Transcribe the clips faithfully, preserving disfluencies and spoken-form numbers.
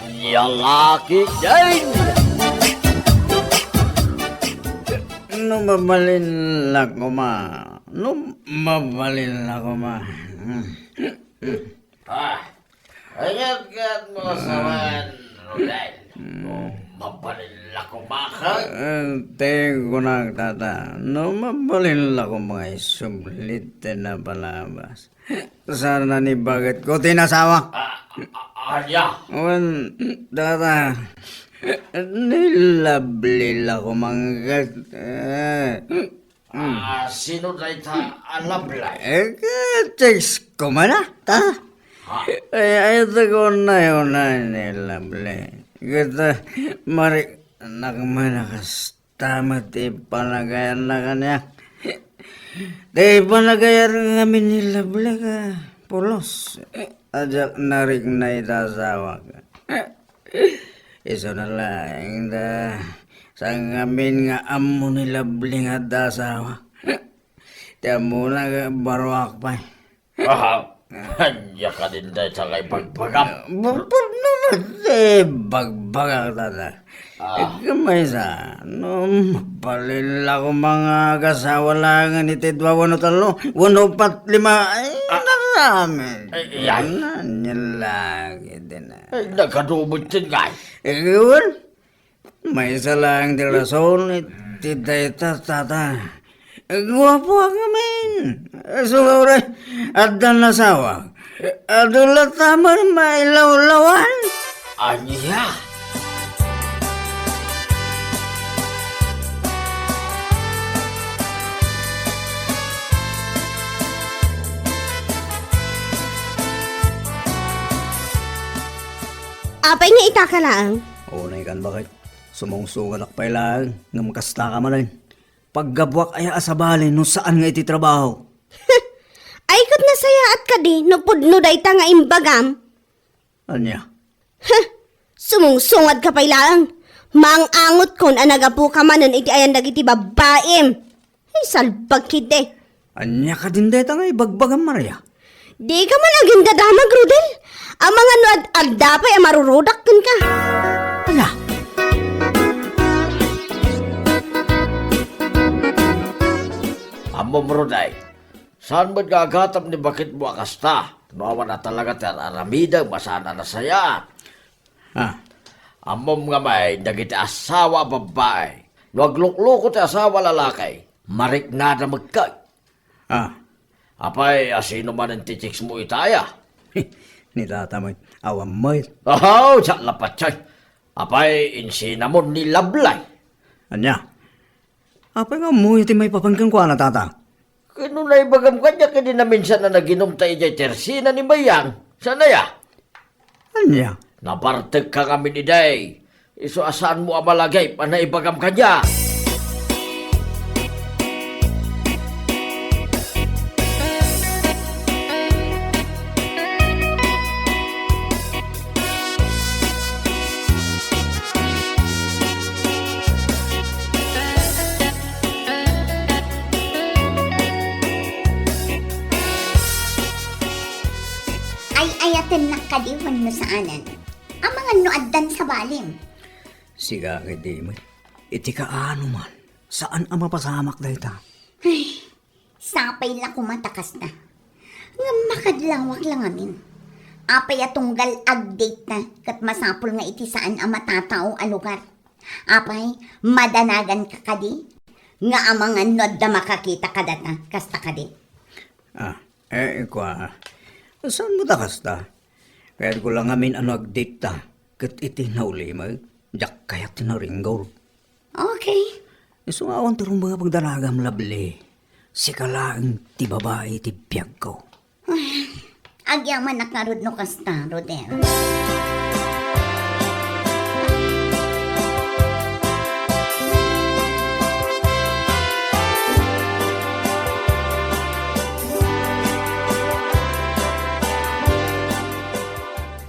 Lalaki din! No mabalin la koma, no mabalin la koma. Ah, ayat-ayat mo sa man, Rodel. No mabalin la koma ka. Eh, te kunak, tata, no mabalin la koma nga isublit ti napalabas. Sana ni bakit ko tinasawa. Ah, ah, ah, ania? Wen, tata, ni Lovely la koma nga, eh, mm. Ah, sino dayta a Lovely? Eh, ka-text ko man, ah, ta? Ha? Eh, ay, ito ko na yun, ah, ni Lovely. Kita, mari, nakamanas. Ta met ti panagayarna kaniak. Ti panagayar ngamin ni Lovely ka pulos. Diak narikna iti asawak. Isuna laeng ta, saan ngamin nga ammo ni Lovely nga adda asawa. Ti ammona nga baruak pay. Aha. Ania kadin dayta nga ibagbagam? Ba-, ba-, no, no, eh, bagbagak, tata. Ah. Eh, maysa, no, mabalin la koma nga agasawa laengen iti dua wenno tallo, wenno upat, lima, ay, ah, naramen. Eh, yan. Ania lagi din, ah. Eh, nagkadubot din, ngay. Eh, wen? Maysa laeng ti rason iti dayta, tata. Guapoak ngamin. Isu nga uray addan asawa. Adu latta man mailawlawan. Ania? Apay nga ita ka laeng? Unay kan, baket. Sumungsungadak pay laeng, ngem kasta ka manen. Paggabuak aya a sabali no saan nga iti trabaho? Ay, ket nasayaat kadi no pudno dayta nga imbagam? Ania? Huh! Sumungsungat ka pay laeng. Maang-angotkon a nagapu ka manen iti ayan dagiti babbaim. Ay, salbag kidi. Ania kadin dayta nga ibagbagam, Maria? Di ka man agin dadamag, Rodel. Amangan no ad-adda pay a marurudak kenka. Ala! Ammom, Rodel, saan met nga agatep ni baketmo a kasta? No awan a talaga ti ar-aramidem a saan a nasayaat. Ah. Ammom nga may dagiti asawa a babbai. No aglukloko ti asawa a lalaki, mariknada met kay. Ah. Apay, a sino manen ti chicks mo ita aya? Ni tata met, awan met. Ahaw, diak la patay. Apay, insinamon ni Lablay. Ania? Apay nga ammoyo ti maipapan kenkuana, tata? Ket no naibagam kaniak idi naminsan a naginumta idiay tersina ni Mayang, saan aya? Ania? Nabartekka ngamin idi. Isu a saanmo a malagip a naibagam kaniak. Ay-ayatennak kadi wenno saanen? Amangan no addan sabalim. Sika kadi met, iti kaano man, saan a mapasamak dayta. Ay, sapay la koma ta kasta. Ngem makadlawak la ngamin. Apay a tunggal agdate ta ket masapul nga iti saan a matatao a lugar? Apay, madanagan ka kadi? Nga amangan no adda makakita kadata, kasta kadi? Ah, eh, kua, saan mo ta kasta? Kayatko la ngamin a no agdate ta, ket iti naulimek, diak kayat ti naringgor. Okay. Isu nga awan ti rumbeng a pagdanagam, Lovely. Sika laeng ti babai ti biagko. Agyamanak ngarud no kasta, Rodel.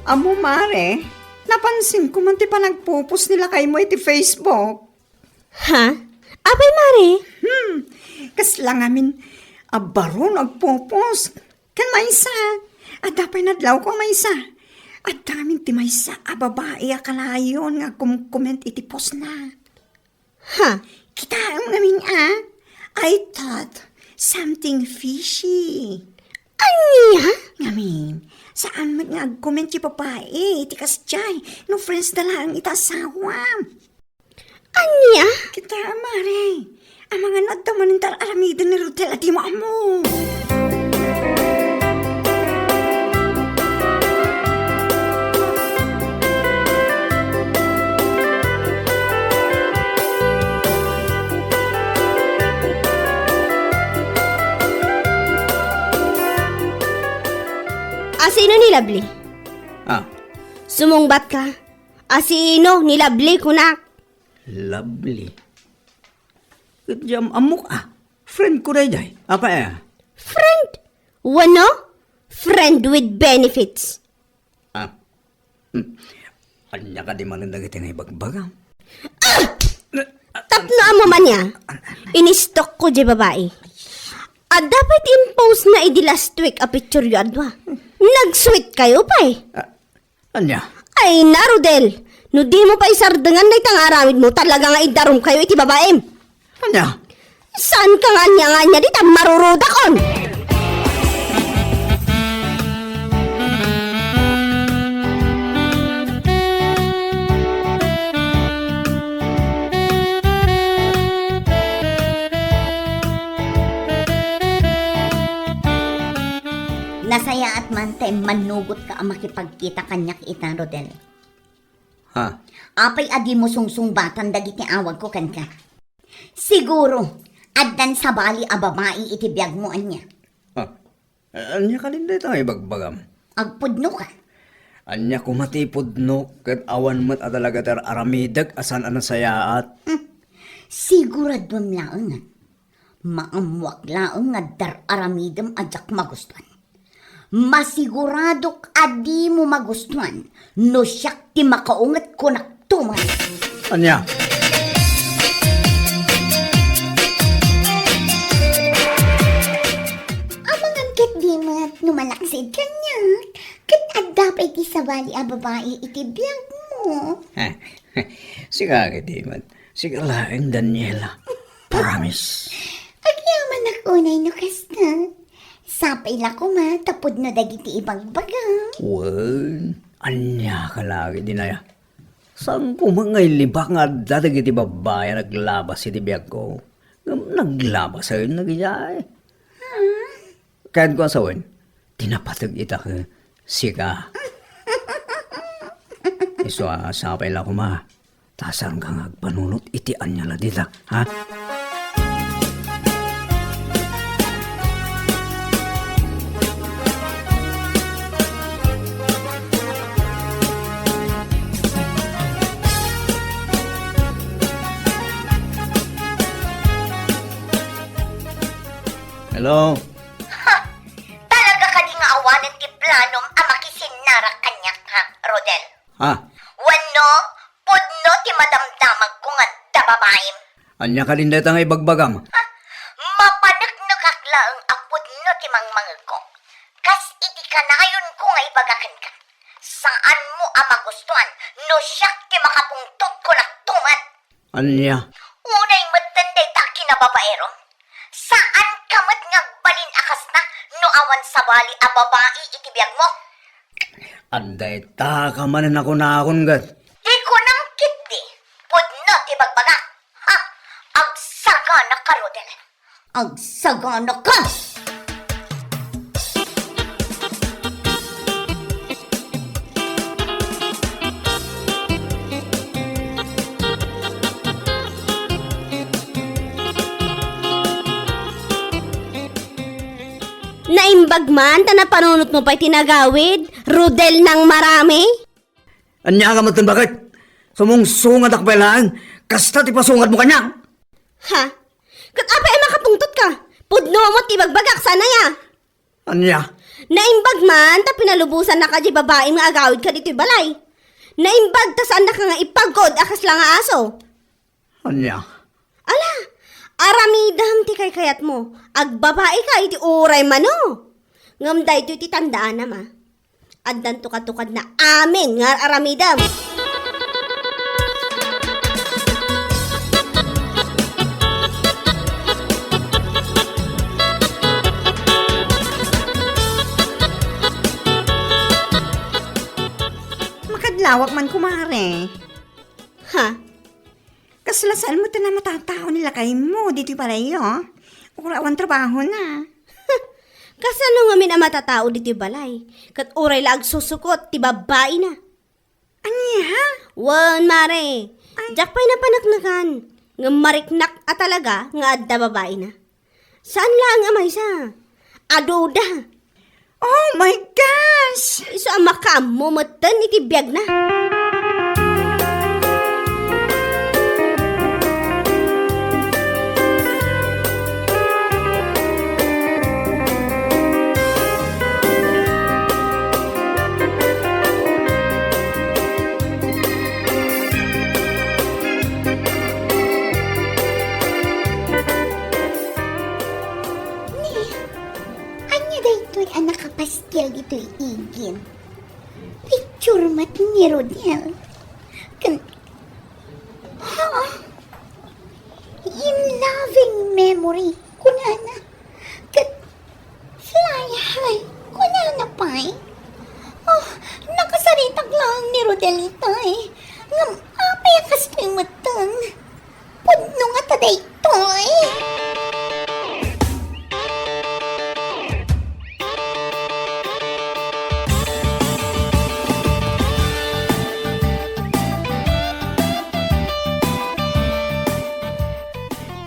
Ammo, Mare, napansinko man ti panagpupos ni lakaymo iti Facebook. Ha? Apay, Mare? Hmm, kasla ngamin a baro no agpupos. Ken maysa, adda pay nadlawko a maysa. Adda ngamin ti maysa a babai a kalayon nga agkomcomment iti postna. Ha? Kitaem ngamin a, I thought something fishy. Ania? Ngamin, saan met nga agcomment ti babai iti kasdiay no friends da laeng iti asawam. Ania? Kitaem, Mare. Amangan no adda manen ti ar-aramiden ni Rodel a dimo ammo. Asino ni Lovely? Ah. Sumungbat ka. Asino ni Lovely, kunak? Lovely. Ket diam ammok a. Friend ko daydiay. Apay a? Friend? Wenno? Friend with benefits. Ah. Hmm. Ania kadi manen dagiti nga ibagbagam? Ah! Tapno ammo man ya, inistok ko diay babai. Adda pay ti impostna idi last week a picture yo a dua. Nag-sweet kayo pay. Ah, Ania? Ay na, Rodel! No dimo pay sardengan dayta nga aramidmo, talaga nga idarum kayo iti babaim. Ania? Saan ka nga ania nga ania dita marurudakon? Nasayaat man ta immannugotka a makipagkita kaniak ita, Rodel. Ha? Apay a dimo sungsungbatan dagiti awagko kenka? Siguro, addan sabali a babai iti biagmo, ania? Ha? Ania kadi dayta nga ibagbagam? Agpudno ka. Ania koma ti ipudnok ket awan met a talaga ti ar-aramidek a saan a nasayaat? Hmm. Siguraduem laengen. Maammoak laeng nga dar-aramidem a diak magustuan. Masiguradok a dimo magustuan no siak ti makaunget kunakto met. Ania? Amangan ket di met no malaksid kaniak, ket adda pay ti sabali a babai iti biagmo. Sika ket di met. Sika laeng, Daniela. Promise. Agyamanak unay no kasta. Sapay la koma ta pudno dagiti ibagbaga. Wen, ania ka lagi dinaya? Saan koma nga ilibak nga adda dagiti babbai a naglabas iti biagko? Ngem naglabasen dagiti ay. Kayatko a sawen, ti napateg ita ket sika. Isu a sapay la koma, ta saanka nga agpanunot iti ania la dita, ha? Hello? Ha! Talaga kadi nga awanen ti planom a makisinnara kaniak, ha, Rodel? Ha? Wenno, pudno ti madamdamagko nga adda babaim? Ania kadin dayta nga ibagbagam? Ha? Mapaneknekak laeng a pudno ti mangmangegko. Kas iti kanayonko nga ibaga kenka, saanmo a magustuan no siak ti makapungtot kunakto met. Ania? Unay metten dayta a kinababaerom. Saanka met nga agbalin a kasta no awan sabali a babai iti biagmo. Adda ita ka manen a kunakon ket. Ti kunam ketdi, pudno ti bagbagak. Ha? Agsagana ka, Rodel. Agsagana ka! Naimbag man ta napanunotmo pay ti nagawid, Rodel nang marami? Ania ka met ken baket? Sumungsungadak pay laeng, kasta ti pasungatmo kaniak. Ha? Ket apay a makapungtotka? Pudno met ti ibagbagak, saan aya? Ania? Naimbag man ta pinalubosannaka diay babaim nga agawidka ditoy balay. Naimbag ta saannaka nga ipagkud a kasla nga aso. Ania? Ala, aramidem ti kaykayatmo. Agbabaika iti uray mano. Ngem daytoy ti tandaanam, a. Addanto katukadna amin nga ar-aramidem. Makadlawak man, kumare. Ha? Kasla saan met a matatao ni lakaymo ditoy balayyo? Uray awan trabahona. Kasano ngamin a matatao ditoy balay? Ket uray la agsusukot ti babbaina. Ania? Wen, mare. Ay. Diak pay napaneknekan. Ngem mariknak a talaga nga adda babaina. Saan laeng a maysa. Aduda. Oh my gosh! Isu a makaammo metten iti biagna. Ni, ania daytoy a nakapaskil ditoy igid? Picture met ni Rodel. Ken, ha? In loving memory, kunana. Ket fly high, kunana pay. Oh, nakasaritak laeng ni Rodel itay. Ngem apay a kastoy metten? Pudno ngata daytoy.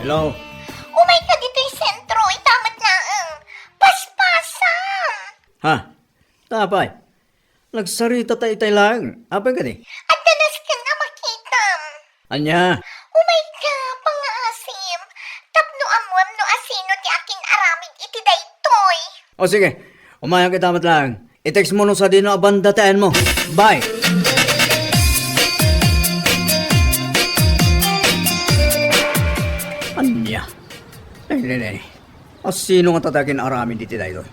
Hello? Umayka ditoy sentro, ita met laeng. Paspasam! Ha? Apay? Nagsaritata itay laeng. Apay kadi? Adda nasken a makitam. Ania? Umayka, pangngaasim, tapno ammuem no asino ti akin-aramid iti daytoy. O sige, umayak ita met laeng. I-text mo no sadino a banda ti ayanmo. Bye! Ania? Nay, nay, nay. Asino ngata ti akin-aramid iti daytoy?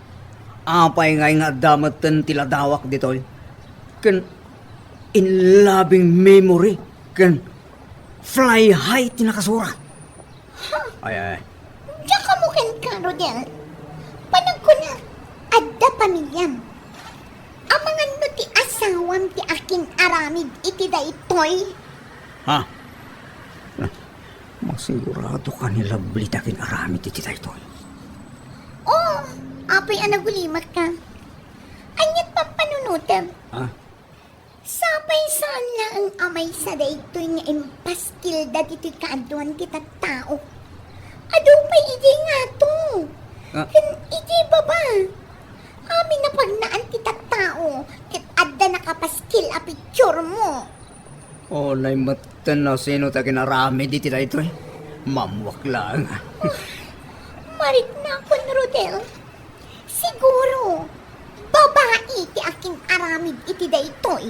Apay ngay nga adda metten ti ladawak ditoy? Ken in loving memory ken fly high ti nakasurat. Ay, ay. Diak ammo kenka, Rodel. Panagkunak, adda pamiliam. Amangan no ti asawam ti akin-aramid iti daytoy? Ha? Masigurado ka ni Lovely ti akin-aramid iti daytoy? Oh, apay a nagulimakka? Aniat pampanunotem? Ha? Sapay saan laeng a maysa daytoy nga impaskilda ditoy kaaduan ti tattao. Adu pay idiay ngato. Ah. Ken idiay baba. Amin a pagnaan ti tattao, ket adda nakapaskil a picture mo. Unay metten no sino ti akin-aramid iti daytoy. Mammuak laeng. Oh, mariknakon, Rodel. Siguro, babai ti akin-aramid iti daytoy.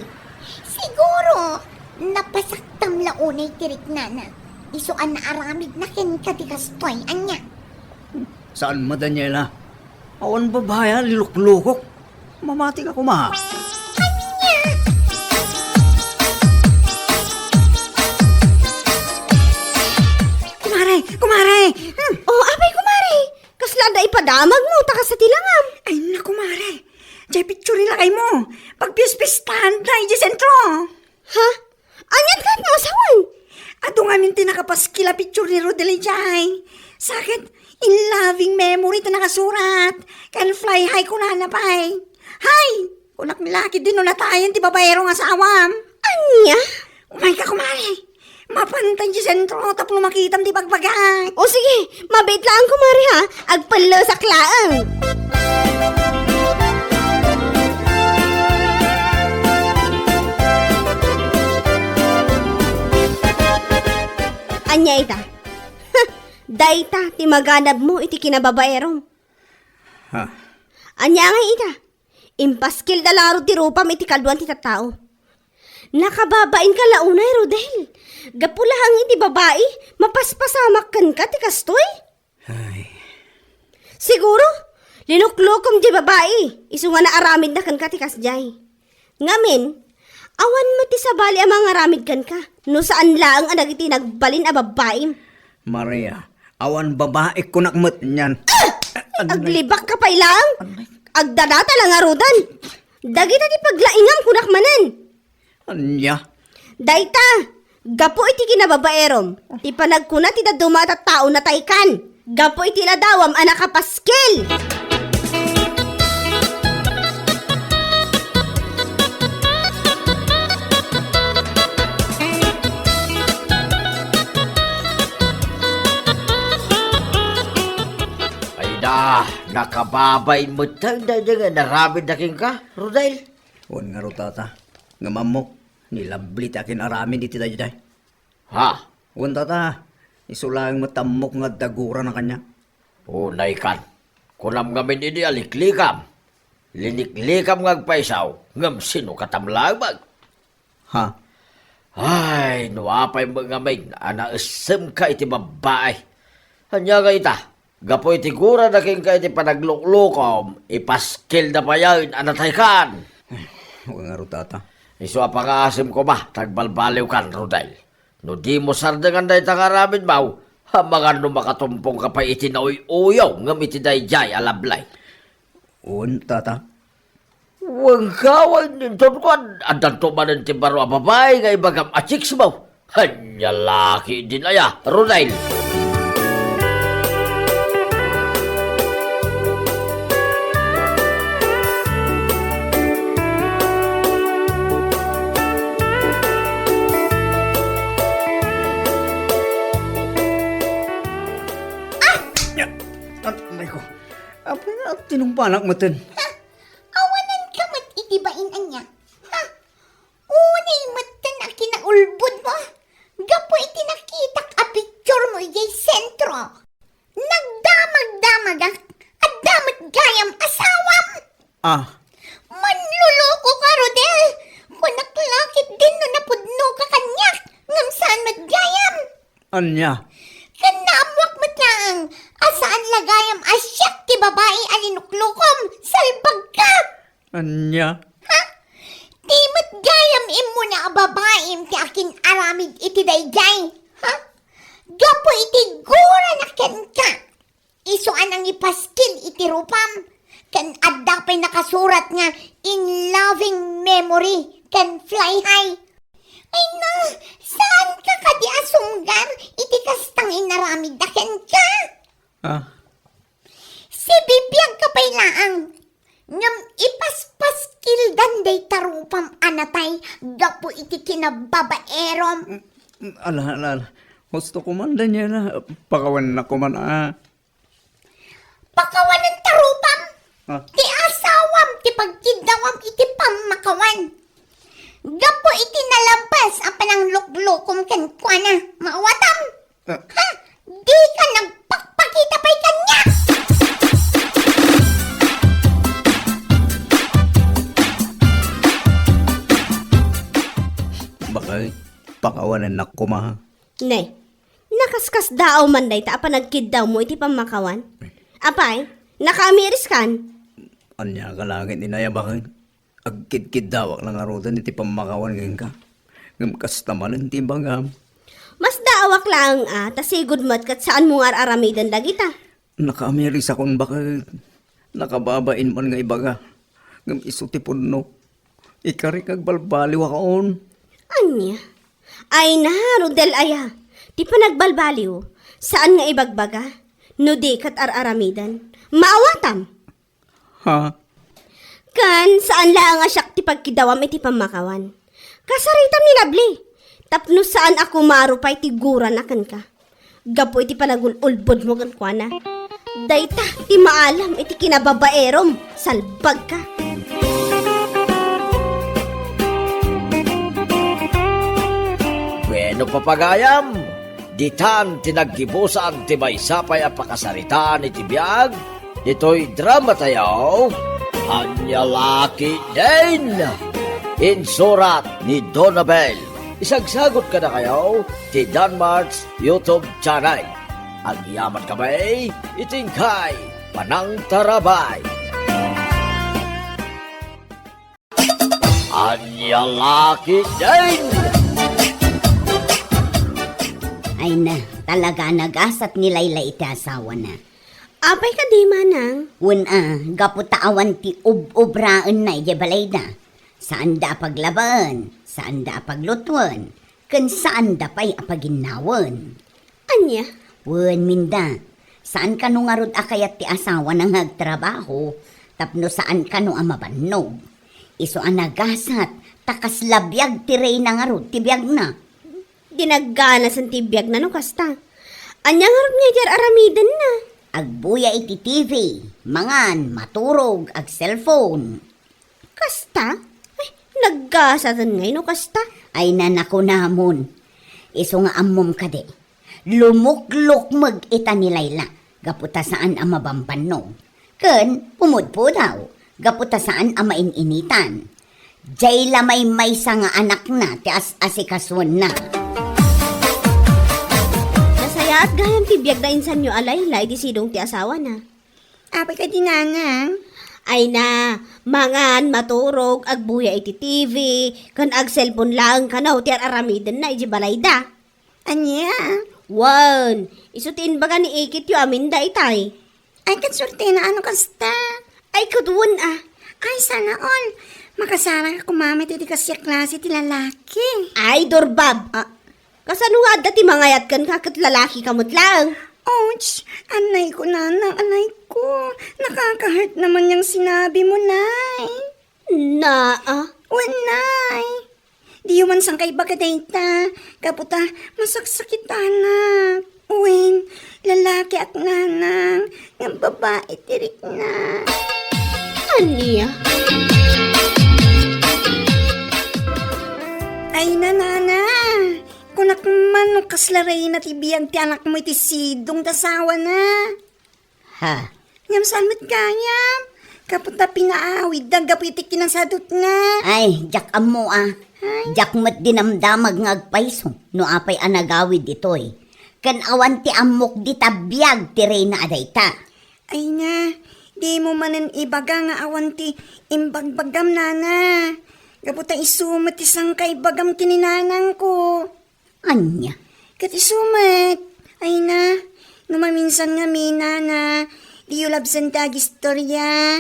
Siguro, napasaktam la unay ti riknana. Isu a naaramidna kenka ti kastoy, ania? Saan met, Daniela? Awan babai a liluklukok. Mamati ka koma. Ania? Kumare! Kumare! Hmm. Oh, apay, kumare? Kasla adda ipadamagmo, ta kasta ti langam. Ay, naku, mare. Diay picture lakaymo. Pagpispistahan ta idiay sentro. Ha? Aniat ket nga asawen? Adu ngamin ti nakapaskil a picture ni Rodel idiay. Sakit, in loving memory ti nakasurat. Ken fly high kunana pay. Hay! Kunak ni laki, dino natayen ti babaero nga asawam. Ania? Umayka, kumare. Mapanta idiay sentro tapno makitam ti bagbagak. O sige, mabiit laeng, kumare, ha? Agpellesak laeng. Ania ita? Dayta ti maganabmo iti kinababaerom. Ha? Ania ngay ita? Impaskilda la ngarud ti rupam iti kaduan ti tattao. Nakababainka la unay, Rodel. Gapu laeng iti babai, mapaspasamak kenka ti kastoy? Ay. Siguro, linuklukom diay babai, isu nga naaramidna kenka ti kasdiay. Ngamin, awan met ti sabali a mangaramid kenka, no saan laeng a dagiti nagbalin a babbaim. Maria, awan babaik kunak met nian. Ah! Aglibakka pay laeng. Agdadata la ngaruden. Dagita ti paglaingam kunak manen. Ania? Dayta, gapu iti kinababaerom, ti panagkuna ti dadduma a tattao nataykan, gapu iti ladawam a nakapaskil. Ay da, nakababain met dayta nga inaramidda kenka, Rodel. Wen ngarud, tata, ngem ammok, ni Lovely ti akin-aramid iti daydiay. Ha? Wen, tata, isu laeng met ammok nga adda gurana kaniak. Unaykan, kunam ngamin idi a liklikam. Liniklikam nga agpayso, ngem sino katam laeng? Ha? Ay, no apay met ngamin a naessemka iti babbai. Ania nga ita, gapu iti gurana kenka iti panagluklukom, ipaskilda payen a nataykan. Wen ngarud, tata. Isu a pangasim koma ta agbalbaliwkan, Rodel. No dimo sardengan dayta nga aramidmo, amangan no makatumpongka pay iti nauy-uyaw ngem iti daydiay a Lovely. Wen, tata. Wen, gaway, inton kuan, addanto manen ti baro a babai nga ibagam a chicks mo. Ania la ketdin aya, Rodel? Ah! Ania? Ay ko. Apay nga tinungpanak metten. Ha? Awanenka met iti bain ania? Ha? Unay metten a kinaulbodmo gapu iti nakitak a picturemo idiay sentro. Nagdamagdamagak, adda met gayam asawam. Ah. Manlolokoka, Rodel. Kunak la ketdin no napudnoka kaniak, ngem saan met gayam. Ania? Ken naammoak met laeng a saan la gayam a siak ti babai a linuklokom, salbagka! Ania? Ha? Di met gayam immuna a babaim ti akin-aramid iti daydiay, ha? Gapu iti gurana kenka, isu a nangipaskil iti rupam, ken adda pay nakasurat nga "In loving memory" ken "Fly high". Ay na, saanka kadi a sumgar iti kasta nga inaramidda kenka? Ah. Sibibiagka pay laeng, ngem ipaspaskildan dayta rupam a natay gapu iti kinababaerom. Mm, mm, ala, ala, ala. Husto koman, Daniela. Pakawannak koman, ah. Pakawanen ta rupam. Ah. Ti asawam ti pagkiddawam iti pammakawan. Gapu iti nalabas a panangluklokom kenkuana, maawatam. Ah. Ha? Dika nagpakpakita pay kaniak! Bakay, pakawanennak koma. Ne, nakaskasdaaw man dayta a panagkiddawmo iti pammakawan? Apay, nakaamiriskan? Ania ka langit ni nayabakay? Agkidkiddawak la ngaruden iti pammakawan kenka. Ngem kasta manen ti ibagam. Masdaawak laeng a, ta sigud met ket saanmo nga ar-aramiden dagita. Nakaamirisakon baket. Nakababain man nga ibaga. Ngem isu ti pudno. Ikarik nga agbalbaliwakon. Ania? Ay na, Rodel aya. Ti panagbalbaliw, saan nga ibagbaga. No di ket ar-aramiden, maawatam. Ha? Ken saan laeng a siak ti pagkidawam iti pammakawan. Kasaritam ni Lovely. Tapno saan a kumaro pay ti gurana kenka. Gapu iti panagul-ulbodmo kenkuana. Dayta ti maalam iti kinababaerom, salbagka. Bueno, papagayam, ditan ti naggibusan ti maysa pay a pakasaritaan iti biag ditoy drama tayo, Ania la ketdin. Insurat ni Donabel. Isagsagut kadakayo ti Danmark's YouTube channel. Agyaman kami iti inkay panangtarabay. Ania la ketdin? Ay na, talaga nagasat ni Layla iti asawana. Apay kadi, manang? Wen a, gapu ta awan ti ub-ubraenna idiay balayda. Saanda a paglabaen, saanda a paglutuen, ken saanda pay a paginnawen. Ania? Wen, Minda, saan kano ngarud a kayat ti asawana nga agtrabaho tapno saan kano a mabannog. Isu a nagasat, ta kasla biag ti reyna ngarud ti biagna. Di nagganasen ti biagna no kasta. Ania ngarud nga idi ar-aramidenna? Agbuya iti T V, mangan, maturog, ag-cellphone. Kasta? Ay, naggasaten ngay no kasta? Ay, nanakunamon. Isu nga ammom kadi, lumuklukmeg ita ni Layla gapu ta saan a mabambannog. Ken pumudpudaw gapu ta saan a main-initan. Jay la maymaysa nga anakna ti as-asikasuenna. Nasayaat gayam ti biag da insanyo a Layla idi sidong ti asawana. Apay kadi, nanang? Ay na, mangan, maturog, agbuya iti T V, ken ag-cellphone laeng kano ti ar-aramidenna iti balayda. Ania? Wen, isu ti imbaga ni ikityo a Minda itay. Ay, ket suertena no kasta. Ay, ket wen a. Ay, sana all. Makasaraka koma met iti kasdiay a klase ti lalaki. Ay, Dorbab. Ah. Kasano nga adda ti mangayat kenka ket lalaki ka met laeng? Ouch! Anay ko, nanang, anay ko. Nakaka-hurt naman yang sinabi mo, Nay. Naa. Wen, Nay. Diyo man sangkay ibaga dayta. Gapu ta, masaksakitanak. Wen, lalakiak, nanang. Ngem babai ti rikna. Ania? Ay, nanana. Kunak man no kasla reyna ti biag ti anakmo iti sidong ti asawana. Ha? Ngem saan met gayam? Gapu ta pinaawidda gapu iti kinasadutna. Ay, diak ammo a. Ay. Diak met dinamdamag nga agpayso no apay a nagawid ditoy. Ken awan ti ammok dita biag ti reyna a dayta. Ay na, dimo manen ibaga nga awan ti imbagbagam, nana. Gapu ta isu met ti sangkaibagam ken ni nanangko. Ania? Ket isu met. Ay na, no maminsan ngamin, nana, diyo labsen ti agistorya.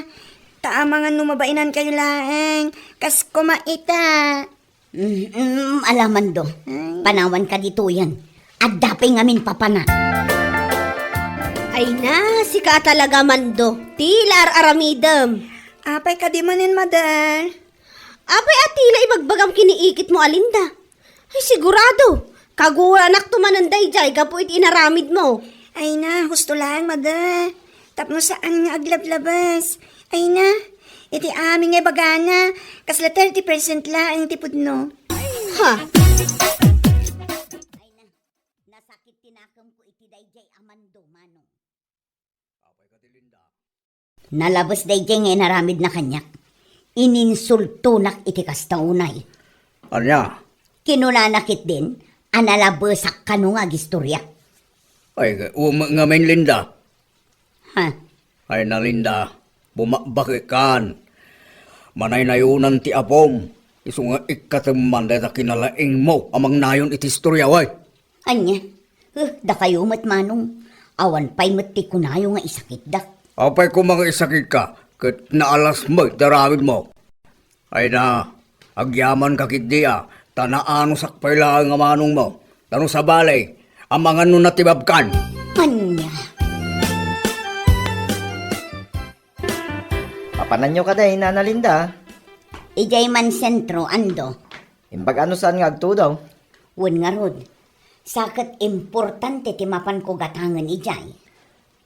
Ta amangan no mabainankayo laeng, kas koma ita. Mm, mm, ala, Mando. Ay. Panawanka ditoyen. Adda pay ngamin papana. Ay na, sika a talaga, Mando. Ti la ar-aramidem. Apay kadi manen, mother? Apay a ti la ibagbagam ken ni ikitmo a Linda? Ay, sigurado. Kaguranakto manen daydiay gapu iti inaramidmo. Ay na, husto laeng, mother. Tapno saan nga aglablabas. Ay na, iti amin nga ibagana, kasla thirty percent laeng ti pudno. Ha? Ay na, nasakit ti nakemko iti daydiay a Mando, manong. Nalabes daydiay nga inaramidna kaniak. Ininsultonak iti kasta unay. Ania? Kinunana ketdin a nalabesak kano nga agistorya. Ay, umek ngamin, Linda. Ha? Ay na, Linda, bumakbakekan. Manaynayonan ti apom. Isu nga ikkatem man dayta kinalaingmo a mangnayon iti istorya, way. Ania? Eh, dakayo met, manong. Awan pay met ti kunayo nga isakitdak. Apay koma nga isakitka, ket naalas met ti aramidmo. Ay na, agyamanka ketdi a, ta naanusak pay laeng a manongmo. Ta no sabali, amangan no natibabkan. Ania? Papananyo kadi, Nana Linda? Idiay man sentro, ando. Imbag a no saan nga agtudaw? Wen ngarud, sa ket importante ti mapanko gatangen idiay.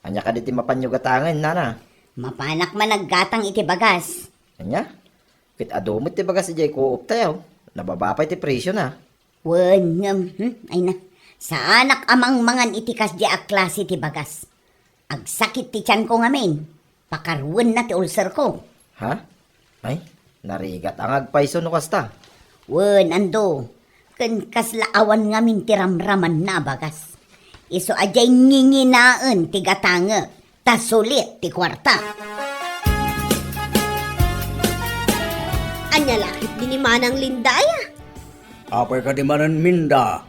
Ania kadi ti mapanyo gatangen, nana? Mapanak man aggatang iti bagas. Ania? Ket adu met ti bagas idiay Coop tayo. Nababa pay ti presiona. Wen, ngem, hmm, ay na. Saanak a mangmangan iti kasdiay a klase ti bagas. Agsakit ti tianko ngamin. Pakaruenna ti ulcerko. Ha? Ay, narigat a nga agpayso no kasta. Wen, ando. Ken kasla awan ngamin ti ramramanna a bagas. Isu a diay nginginaen ti gatangek, ta sulit ti kuarta. Ania la ketdi ni Manang Linda aya? Apay kadi manen, Minda?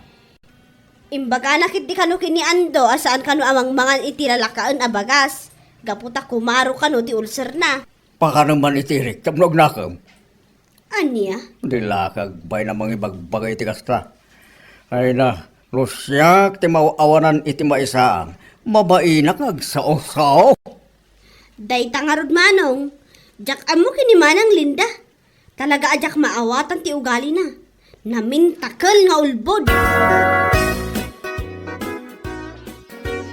Imbagana ketdi kano ken ni Ando a saan kano a mangmangan iti lalakaen a bagas, gapu ta kumaro kano ti ulserna. Pakanem man iti irik tapno agnakem. Ania? Di la ka agbayna mangibagbaga iti kasta. Ay na, no siak ti maaw-awanan iti maisaang, mabainak nga agsao-sao. Dayta ngarud, Manong, diak ammo ken ni Manang Linda. Talaga a diak maawatan ti ugalina. Namintakel nga ulbod.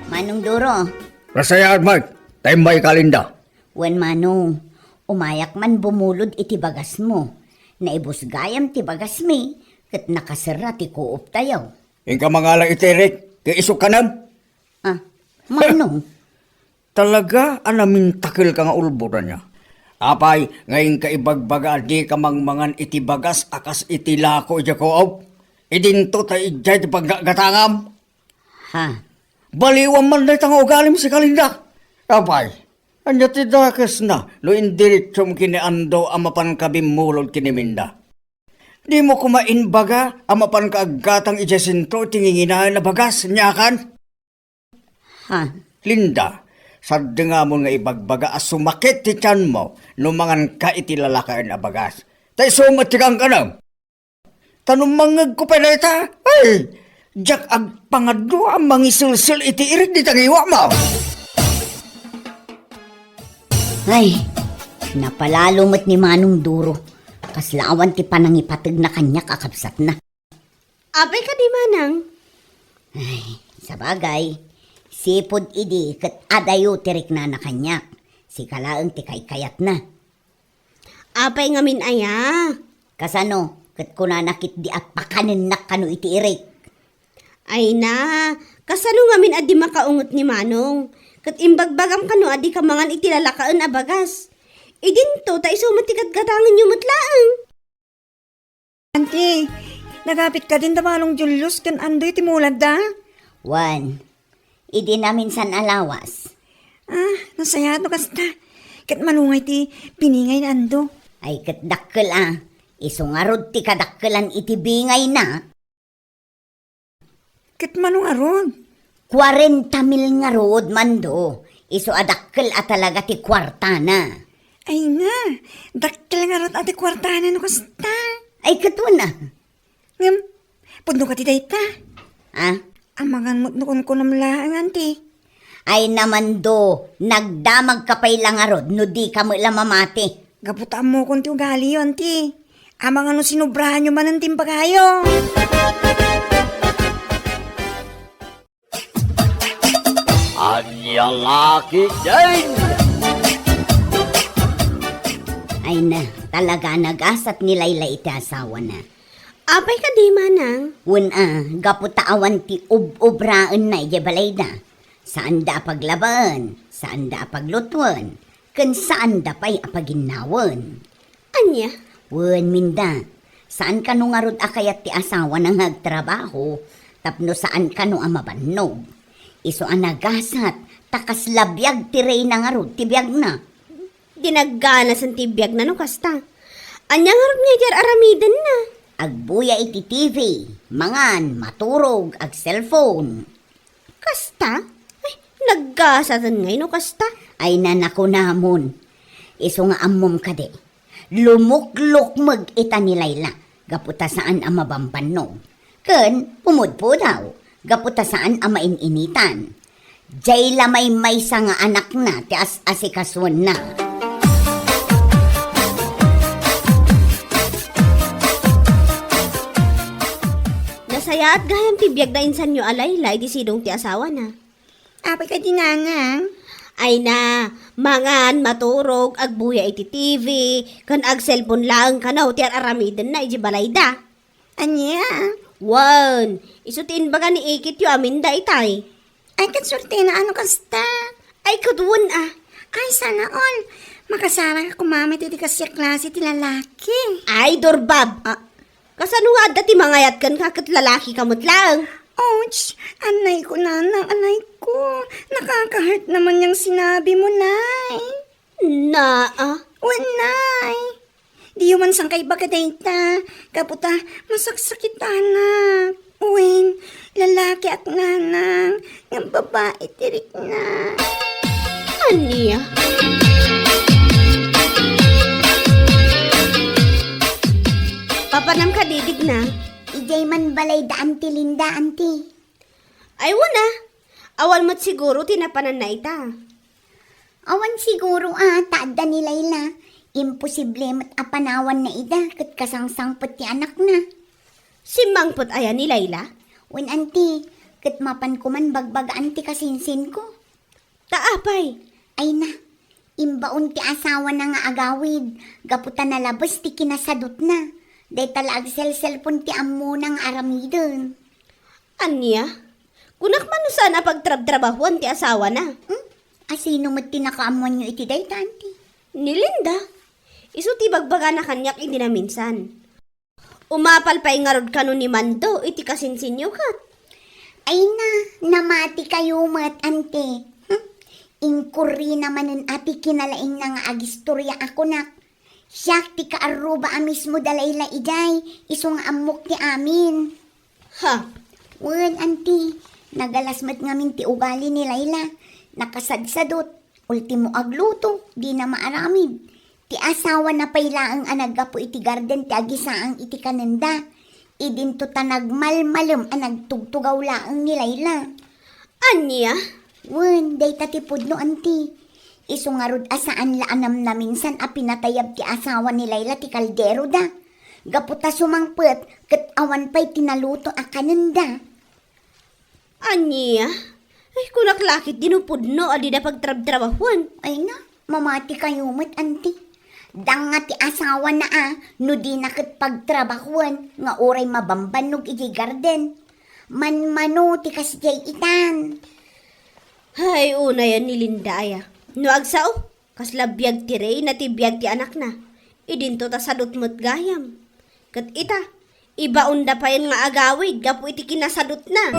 Manong Duro. Nasayaat, Mike. Ta immay ka, Linda. Wen, Manong, umayak man bumulod iti bagasmo. Naibus gayam ti bagasmi, ket nakaserra ti kuoptayo. Inka mangala iti irik, ket isu kanem? Ah, Manong. Talaga a namintakel ka nga ulbod, ania? Apay, nga inka ibagbaga a dika mangmangan iti bagas a kas iti lako idiay kuop? Idinto ta idiay ti paggatgatangam? Ha? Baliwam man dayta nga ugalim, sika, Linda. Apay, ania ti dakesna no indiretsom ken ni Ando a mapanka bimmulod ken ni Minda? Dimo koma imbaga a mapanka aggatang idiay sentro ti nginginaen a bagas, ania kan? Ha? Linda, saddengamon nga ibagbaga a sumakit ti tianmo no manganka iti lalakaen a bagas. Ta isu met ti kankanem. Ta no mangngegko pay dayta, ay, diak agpangadua a mangiselsel iti irik dita ngiwatmo. Ay, napalalo met ni Manong Duro. Kasla awan ti panangipategna kaniak a kabsatna. Apay kadi, Manang? Ay, sabagay, sipud idi ket adayo ti riknana kaniak. Sika laeng ti kaykayatna. Apay ngamin aya? Kasano? Ket kunana ketdi a pakanennak kano iti irik. Ay na, kasano ngamin a di makaunget ni Manong? Ket imbagbagam kano a dika mangan iti lalakaen a bagas. Idinto ta isu met ti gatgatangenyo met laeng. Auntie, nagapit kadin da Manong Julius ken Ando iti muladda? Wen, idi naminsan a lawas. Ah, nasayaat no kasta. Ket mano ngay ti biningay ni Ando? Ay, ket dakkel a. Isu ngarud ti kadakkelan iti bingayna. Ket mano ngarud? Kuarenta mil ngarud, Mando. Isu a dakkel a talaga ti kuartana. Ay nga, dakkel ngarud a ti kuartana no kasta. Ay, ket wen a. Ngem, pudno kadi dayta? Ah? Amangan met no kunkunam laeng, Auntie. Ay na, Mando, nagdamagka pay la ngarud no dika met la mamati. Gapu ta ammokon ti ugaliyo, Auntie. Amangan no sinobrahanyo manen ti imbagayo. Ania la ketdin? Ay na, talaga nagasat ni Layla iti asawana. Apay kadi, Manang? Wen a, gapu ta awan ti ub-ubraenna idiay balayda. Saanda a paglabaen, saanda a paglutuen, ken saanda pay a paginnawen. Ania? Wen, Minda, saan kano ngarud a kayat ti asawana nga agtrabaho tapno saan kano a mabannog. Isu a nagasat, ta kasla biag ti reyna ngarud ti biagna. Di nagganasen ti biagna no kasta. Ania ngarud nga idi ar-aramidenna? Agbuya iti T V, mangan, maturog, ag-cellphone. Kasta? Ay, naggasaten ngay no kasta. Ay, nanakunamon. Isu nga ammom kadi, lumuklukmeg ita ni Layla gapu ta saan a mabambannog. Ken pumudpudaw gapu ta saan a main-initan. Diay la maymaysa nga anakna ti as-asikasuenna. Nasayaat gayam ti biagna insanyo a Layla idi sidong ti asawana. Apay kadi, Nanang? Ay na, mangan, maturog, agbuya iti T V, ken ag-cellphone laeng kano ti ar-aramidenna idiay balayda. Ania? Wen, isu ti inbaga ni ikityo a Minda itay. Ay, ket suertena a no kasta. Ay, ket wen a. Ay, sana all. Makasarak a koma met iti kasdiay a klase ti lalaki. Ay, Dorbab! Ah. Kasano nga adda ti mangayat kenka ket lalaki ka met laeng? Ouch! Anay ko, Nanang, anay ko. Nakaka-hurt naman yang sinabi mo, Nay. Naa. Wen, Nay. Diyo man sangkay ibaga dayta, gapu ta masaksakitanak. Wen, lalakiak nanang, ngem babai ti rikna. Ania? Papanam kadi, Digna? Idiay man balay da Auntie Linda, Auntie. Ay, wen a. Awan met siguro ti napananna ita. Awan siguro a, ta adda ni Laila. Imposible met a panawanna ida ket kasangsangpet ti anakna. Simmangpet aya ni Laila? Wen, Auntie, ket mapanko man bagbagaan ti kasinsinko. Ta apay? Ay na, imbaon ti asawana nga agawid, gapu ta nalabes ti kinasadutna. Dayta la agselselpon ti ammona nga aramiden. Ania? Kunak man no saan a pagtrabtrabahuan ti asawana. Hmm? Asino met ti nakaammoanyo iti dayta, Auntie? Ni Linda. Isu ti bagbagana kaniak idi naminsan. Umapal pay ngarud kano ni Mando iti kasinsinyo ket. Ay na, namatikayo met, Auntie. Hmm? Inkurrina manen a ti kinalaingna nga agistorya a kunak. Siak ti kaarruba a mismo da Laila idiay, isu nga ammok ti amin. Ha? Wen, Auntie, nagalas met ngamin ti ugali ni Laila. Nakasadsadot, ultimo agluto, dina maaramid. Ti asawana pay laeng a naggapu iti garden ti agisaang iti kanenda. Idinto ta nagmalmalem a nagtugtugaw laeng ni Laila. Ania? Wen, dayta ti pudno, Auntie. Isu ngarud a saan la a namnaminsan a pinatayab ti asawa ni Laila ti kaldero da. Gapu ta sumangpet ket awan pay ti naluto a kanenda. Ania? Ay, kunak la ketdi no pudno a dida pagtrabtrabahuan. Ay na, mamatikayo met, Auntie. Danga ti asawana a no dina ket pagtrabahuan nga uray mabambannog idiay garden. Manmano ti kasdiay itan. Ay, unayan ni Linda aya. No agsao, kasla biag ti reyna ti biag ti anakna. Idinto ta sadut met gayam. Ket ita, ibaonda payen nga agawid gapu iti kinasadutna.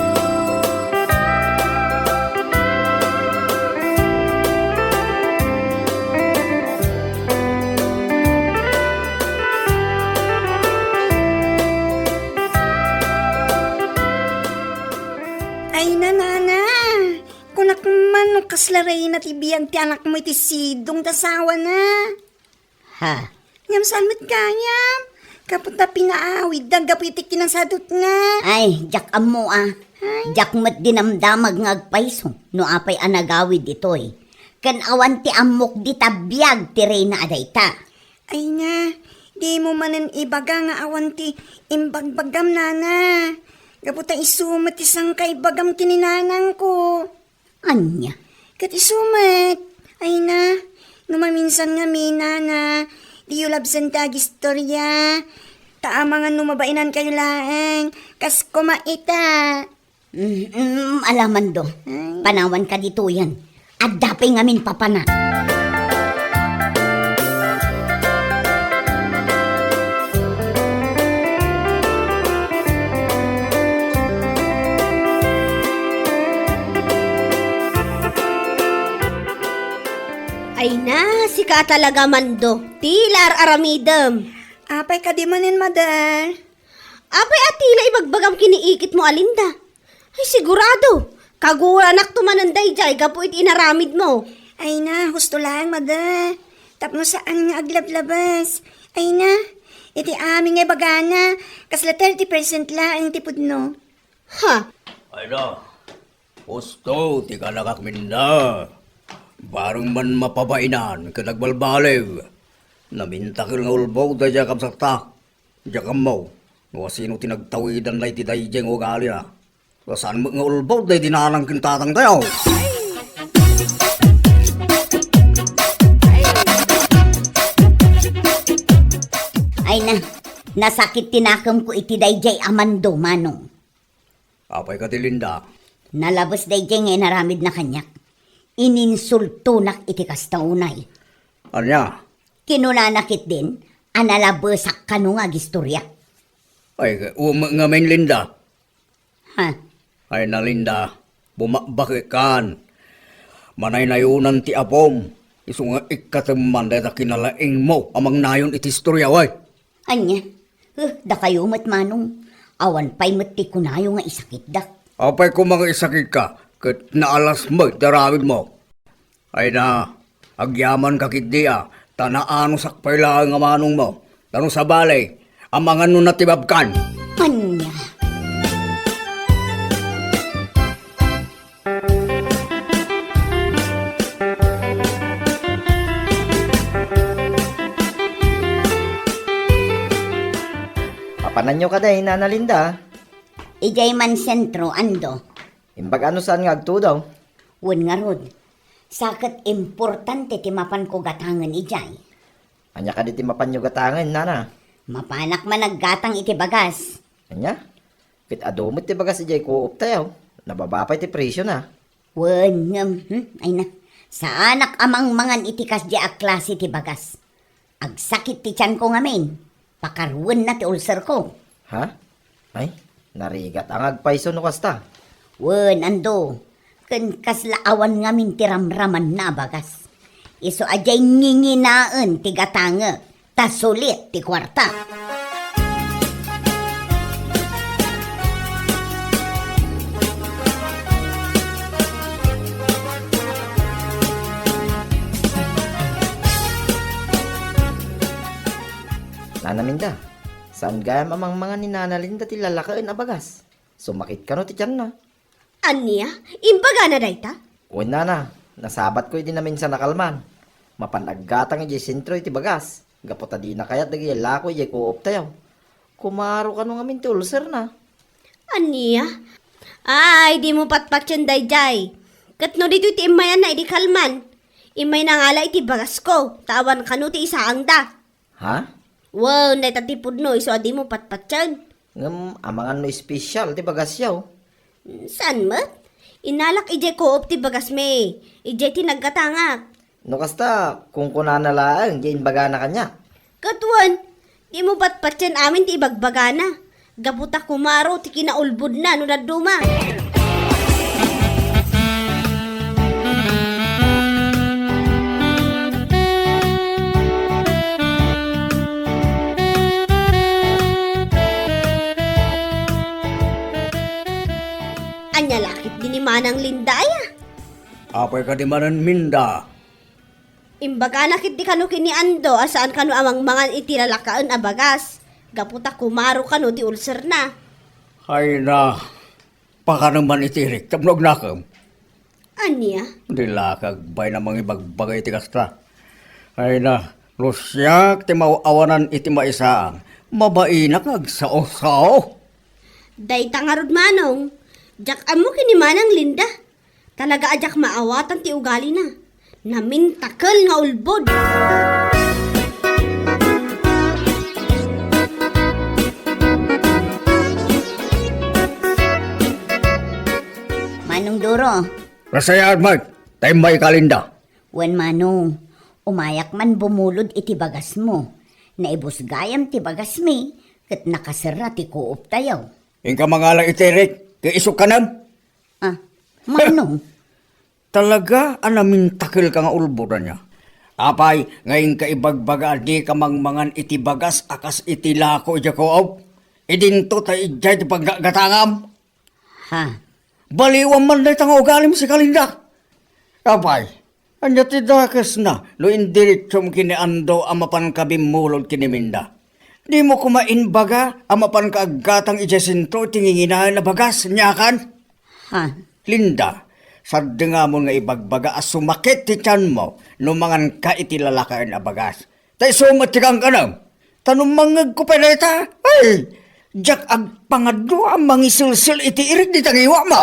Ay, nanana, kunak man no kasla reyna ti biag ti anakmo iti sidong ta asawana. Ha? Ngem saan met gayam? Gapu ta pinaawidda gapu iti kinasadutna. Ay, diak ammo a. Ay. Diak met dinamdamag nga agpayso no apay a nagawid ditoy. Ken awan ti ammok dita biag ti reyna a dayta. Ay na, dimo manen ibaga nga awan ti imbagbagam, nana. Gapu ta isu met ti sangkaibagam ken ni nanangko. Ania? Ket isu met. Ay na, no maminsan ngamin, nana, diyo labsen ti agistorya. Ta amangan no mabainankayo laeng, kas koma ita. Mm, mm, ala Mando. Ay. Panawanka ditoyen. Adda pay ngamin papana. Ay na, sika a talaga, Mando. Ti la ar-aramidem. Apay kadi manen, mother? Apay a ti la ibagbagam ken ni ikitmo a Linda? Ay, sigurado. Kaguranakto manen daydiay gapu iti inaramidmo. Ay na, husto laeng, mother. Tapno saan nga aglablabas. Ay na, iti amin nga ibagana, kasla thirty percent laeng ti pudno. Ha? Ay na, husto ti kanakak, Linda. Bareng man mapabainan ket agbalbaliw. Namintaken nga ulbod daydiay a kabsatta. Diak ammo no asino ti nagtawidanna iti daydiay nga ugalina. Ta saan met nga ulbod daydi nanang ken tatangtayo. Ay na, nasakit ti nakemko iti daydiay a Mando, Manong. Apay kadi, Linda? Nalabes daydiay nga inaramidna kaniak. Ininsultonak iti kasta unay. Ania? Kinunana ketdin a nalabesak kano nga agistorya. Ay, umek ngamin, Linda. Ha? Ay na, Linda, bumakbakekkan. Manaynayonan ti apom. Isu nga ikkatem man dayta kinalaingmo a mangnayon iti istorya, way. Ania? Eh, dakayo met, Manong. Awan pay met ti kunayo nga isakitda. Apay koma nga isakitka, ket naalas met ti aramidmo. Ay na, agyamanka ketdi a, ta naanusak pay laeng a manongmo. Ta no sabali, amangan no natibabkan. Ania? Apananyo kadi, Nana Linda? Idiay man sentro, Ando. Imbag no saan nga agtudo? Wen ngarud, sa ket importante ti mapanko gatangen idiay. Ania kadi ti mapanyo gatangen, Nana? Mapanak man aggatang iti bagas. Ania? Ket adu met ti bagas idiay Co-op tayo. Nababa pay ti presiona. Wen, ngem, hmm, ay na. Saanak a mangmangan iti kasdiay a klase ti bagas. Agsakit ti tianko ngamin. Pakaruenna ti ulcerko. Ha? Ay, narigat nga agpayso no kasta. Wen, Ando. Ken kasla awan ngamin ti ramramanna a bagas. Isu a diay nginginaen ti gatangek, ta sulit ti kuarta. Nana Minda, saan gayam a mangmangan ni Nana Linda ti lalakaen a bagas? Sumakit kano ti tianna? Ania? Imbagana dayta? Wen, Nana, nasabatko idi naminsan a kalman. Mapan aggatang idiay sentro iti bagas, gapu ta dina kayat dagiti lako idiay Co-op tayo. Kumaro kano ngamin ti ulcerna. Ania? Ay, dimo patpatien daydiay. Ket no ditoy ti immayanna idi kalman, immayna nga la iti bagasko, ta awan kano ti isaangda. Ha? Wen, dayta ti pudno, isu a dimo patpatien. Ngem amangan no espesyal ti bagasyo? Saan met? Inalak idiay Co-op ti bagasmi. Idiay ti naggatangak. No kasta, kunkunana laeng ti imbagana kaniak. Ket wen, dimo patpatien amin ti ibagbagana. Gapu ta kumaro ti kinaulbodna no dadduma. Ania la ketdi ni Manang Linda aya? Apay kadi manen, Minda? Imbagana ketdi kano ken ni Ando a saan kano a mangmangan iti lalakaen a bagas, gapu ta kumaro kano ti ulserna. Ay na, pakanem man iti irik tapno agnakem. Ania? Di la ka agbayna mangibagbaga iti kasta. Ay na, no siak ti maaw-awanan iti maisaang, mabainak nga agsao-sao. Dayta ngarud, Manong, diak ammo ken ni Manang Linda. Talaga a diak maawatan ti ugalina. Namintakel nga ulbod. Manong Duro. Nasayaat met, ta immay ka, Linda. Wen, Manong, umayak man bumulod iti bagasmo. Naibus gayam ti bagasmi, ket nakaserra ti kuoptayo. Inka mangala iti irik, ket isu kanem? Ah, Manong. Talaga a namintakelka nga ulbod ania. Apay, nga inka ibagbaga a dika mangmangan iti bagas a kas iti lako idiay kuop? Idinto ta idiay ti paggatgatangam. Ha? Baliwam man dayta nga ugalim, sika, Linda. Apay, ania ti dakesna no indiretsom ken ni Ando a mapanka bimmulod ken ni Minda? Dimo koma imbaga a mapanka aggatang idiay sentro iti nginginaen a bagas, ania kan? Ha? Linda, saddengamon nga ibagbaga a sumakit ti tianmo no manganka iti lalakaen a bagas. Ta isu met ti kankanam. Ta no mangngegko pay dayta, ay, diak agpangadua a mangiselsel iti irik dita ngiwatmo.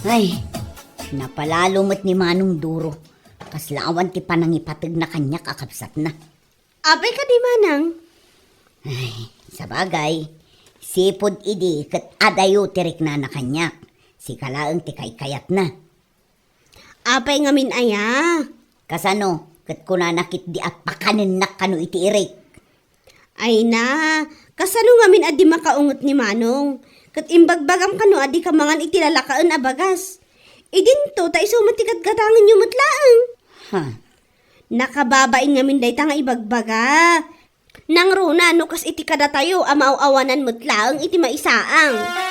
Ay, napalalo met ni Manong Duro. Kasla awan ti panangipategna kaniak a kabsatna. Apay kadi, Manang? Ay, sabagay, sipud idi ket adayo ti riknana kaniak. Sika laeng ti kaykayatna. Apay ngamin aya? Kasano? Ket kunana ketdi a pakanennak kano iti irik. Ay na, Kasano ngamin a di makaunget ni Manong? Ket imbagbagam kano a dika mangan iti lalakaen a bagas. Idinto ta isu met ti gatgatangenyo met laeng. Ha? Nakababain ngamin dayta nga ibagbaga. Nangruna no kas iti kadatayo a maaw-awanan met laeng iti maisaang.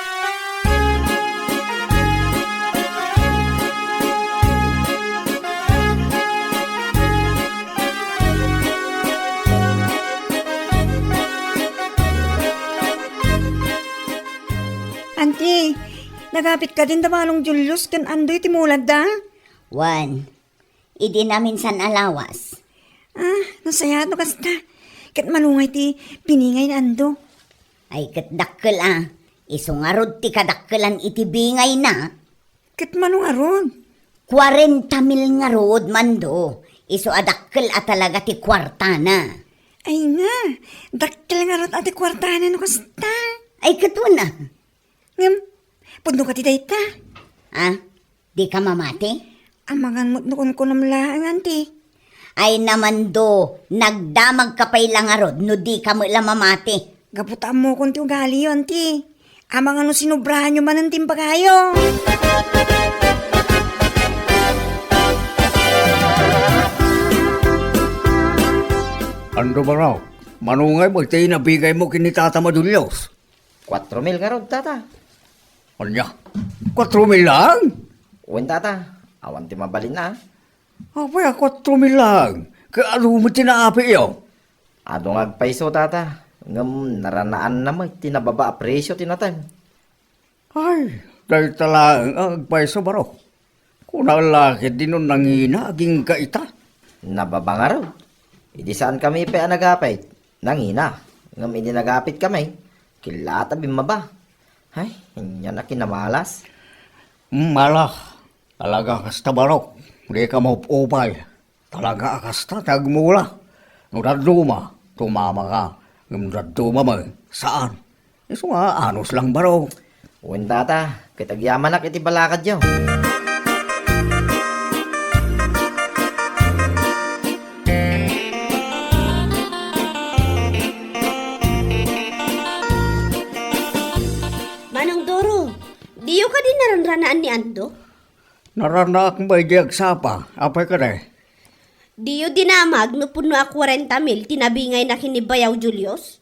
Anti, nagapit kadin da Manong Julius ken Ando iti muladda? Wen, idi naminsan a lawas. Ah, nasayaat no kasta. Ket mano ngay ti biningay ni Ando? Ay, ket dakkel a. Isu ngarud ti kadakkelan iti bingayna. Ket mano ngarud? Kuarenta mil ngarud, Mando. Isu a dakkel a talaga ti kuartana. Ay nga, dakkel ngarud a ti kuartana no kasta. Ay, ket wen a. Ngem, pudno kadi dayta? Ah, dika mamati? Amangan met no kunkunam laeng, anti. Ay, Mando, nagdamagka pay la ngarud no dika met la mamati. Gapu ta ammokon ti ugaliyo, anti. Amangan no sinobrahanyo manen ti imbagayo. Ando, Barok, mano ngay met ti inabigaymo ken ni Tata Madulios? Kuatro mil ngarud, Tata. Ania? Kuatro mil laeng? Wen, Tata. Awan ti mabalinna, a. Apay a kuatro mil laeng? Ket adu met ti naapiyo? Adu nga agpayso, Tata. Ngem naranaanna met ti nababa a presio ti nateng. Ay, dayta laeng a agpayso, Barok. Kuna la ketdi no nangina agingga ita? Nababa ngarud. Idi saankami pay a nagapit, nangina. Ngem idi nagapitkami, killata bimmaba. Ay, ania a kinamalas. Mm, ala. Talaga kasta, Barok. Dika maupupay. Talaga a kasta ti agmula. No dadduma, tumama ka. Ngem no dadduma met, saan. Isu nga, anus lang, Barok. Wen, Tata, ket agyamanak iti balakadyo. Manong Doro, diyo kadi naranranaan ni Ando? Naranaak met idi agsapa. Apay kadi? Diyo dinamag no pudno a kuarenta mil ti nabingayna ken ni Bayaw Julius?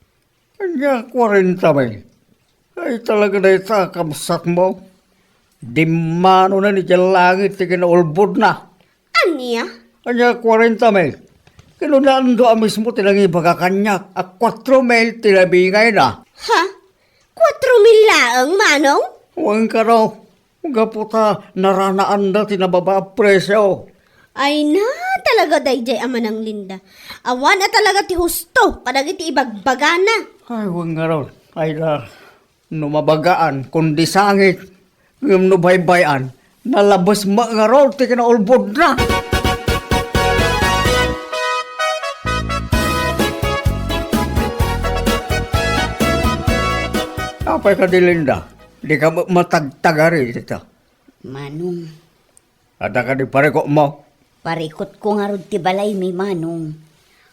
Ania kuarenta mil? Ay, talaga dayta a kabsatmo. Dimmanonen idiay langit ti kinaulbodna. Ania? Ania kuarenta mil? Kinuna Ando a mismo ti nangibaga kaniak a kuatro mil ti nabingayna. Ha? Kuatro mil laeng, Manong? Wen kano. Gapu ta naranaanda ti nababa a presio. Ay na, talaga daydiay a Manang Linda. Awan a talaga ti husto kadagiti ibagbagana. Ay, wen ngarud. Ay na, no mabagaan, kundi sangit. Ngem no baybay-an, nalabes met ngarud ti kinaulbodna. Apay kadi, Linda? Dika met matagtagari dita. Manong. Adda kadi parikutmo? Parikutko ngarud ti balaymi, Manong.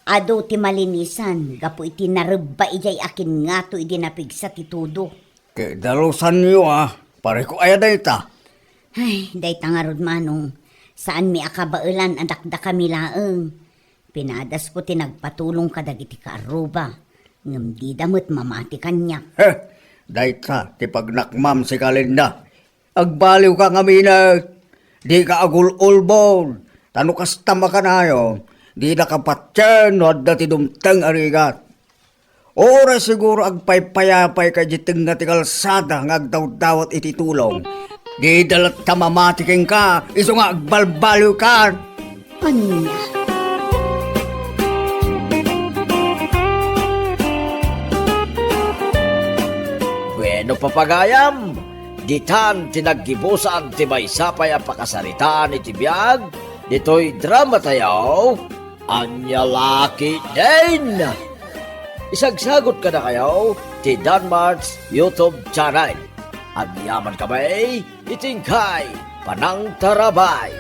Adu ti malinisan gapu iti narebba idiay akin ngato idi napigsa ti tudo. Ket dalusanyo a, parikut aya dayta? Ay, dayta ngarud, Manong. Saanmi a kabaelan a dakdakami laeng. Pinadasko ti nagpatulong kadagiti kaarruba, ngem dida met mamati kaniak. He, dayta ti pagnakmam, sika Linda. Agbaliwka ngamin, dika agul-ulbod, ta no kasta makanayon, didaka patien no adda ti dumteng a rigat. Uray siguro agpaypayapayka idiay tengnga ti kalsada nga agdawdawat iti tulong. Dida latta mamati kenka, isu nga agbalbaliwkan. Ania? Bueno, papagayam, ditan ti naggibusan ti maysa pay a pakasaritaan iti biag ditoy dramatayo. Ania la ketdin? Isagsagut kadakayo ti Danmart's YouTube channel. Agyaman kami iti inkay panangtarabay.